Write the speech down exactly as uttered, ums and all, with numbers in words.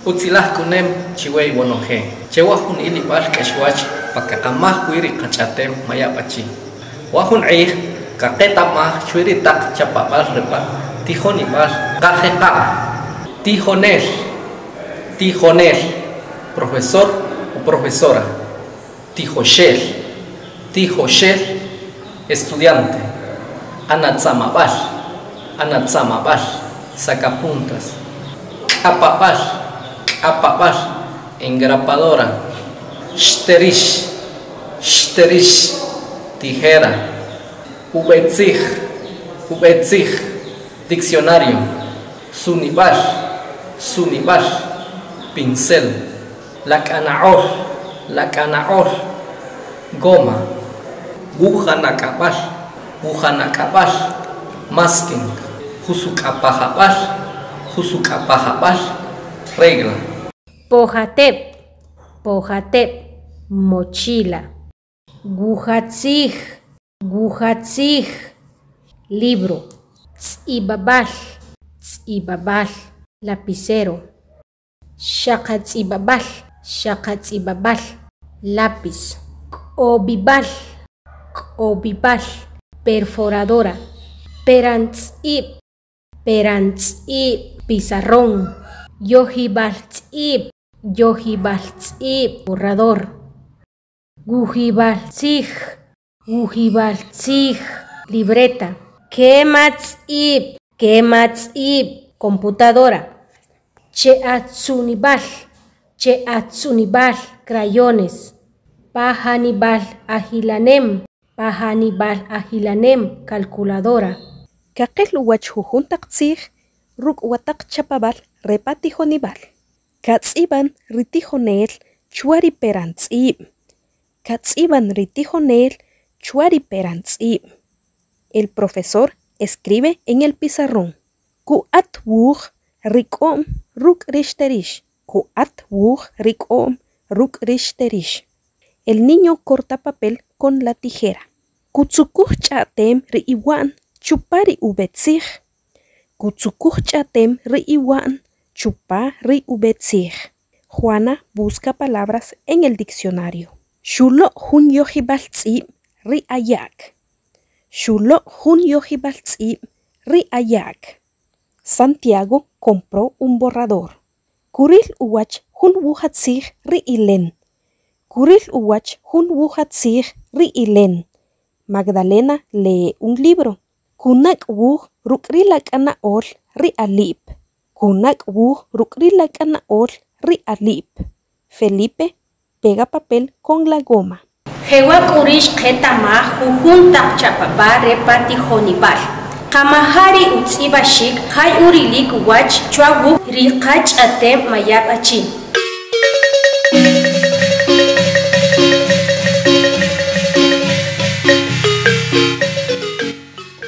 Utzilaj k'unem chiwe iwonoje. Chewa jun ilib'al k'exwach pa kaqamaj wi ri qach'a'tem Mayab' Achi. Wa jun q'ij kaqeta'maj chwi ri taq chapab'al re pa tijonib'al qajeqa'. Tijonel, tijonel, profesor o profesora. Tijoxel, tijoxel, estudiante. Anatzamab'al, anatzamab'al, sacapuntas. K'apab'al, k'apab'al, engrapadora. Xterix, xterix, tijera. Ub'etzij, ub'etzij, diccionario. Sunib'al, sunib'al, pincel. Lak'ana'ol, lak'ana'ol, goma. Wujanak'ab'al, wujanak'ab'al, masking. Jusuk'apajab'al, jusuk'apajab'al, regla. Pojateb', pojateb', mochila. Wujatzij, wujatzij, libro. Tz'ib'ab'al, tz'ib'ab'al, lapicero. Xaqatz'ib'ab'al, xaqatz'ib'ab'al, lápiz. K'ob'ib'al, k'ob'ib'al, perforadora. Perantz'ib', perantz'ib', pizarrón. Yojib'al tz'ib', yojib'al tz'ib', borrador. Wujib'al tzij, wujib'al tzij, libreta. Kematz'ib', kematz'ib', computadora. Che'atzunib'al, che'atzunib'al, crayones. Pajanib'al ajilanem, pajanib'al ajilanem, calculadora. Kaqil uwach jujun taq tzij ruk' wa taq chapab'al re pa tijonib'al. Katz'ib'an ri tijonel chwa ri perantz'ib'. Katz'ib'an ri tijonel chwa ri perantz'ib'. El profesor escribe en el pizarrón. Ku'at wuj rik'o'm ruk' ri xterix. Ku'at wuj rik'o'm ruk' ri xterix. El niño corta papel con la tijera. Kutzukuj ch'a'tem ri iwa'n chupa ri ub'etzij. Kutzukuj ch'a'tem ri iwa'n chupa ri ub'etzij. Juana busca palabras en el diccionario. Xulo' jun yojib'al tz'ib' ri aya'k. Xulo' jun yojib'al tz'ib' ri aya'k. Santiago compró un borrador. Kuril uwach jun wujatzij ri ilen. Kuril uwach jun wujatzij ri ilen. Magdalena lee un libro. Kunak' wuj ruk' ri lak'ana'ol ri Alib'. Kunak' wuj ruk' ri lak'ana'ol ri Alib'. Felipe pega papel con la goma. Jewa' k'u ri' xqeta'maj jujun taq chapab'al re pa tijonib'al. Qamaja' ri utz'ib'axik jay urilik uwach chwa wuj ri qach'a'tem Mayab' Achi.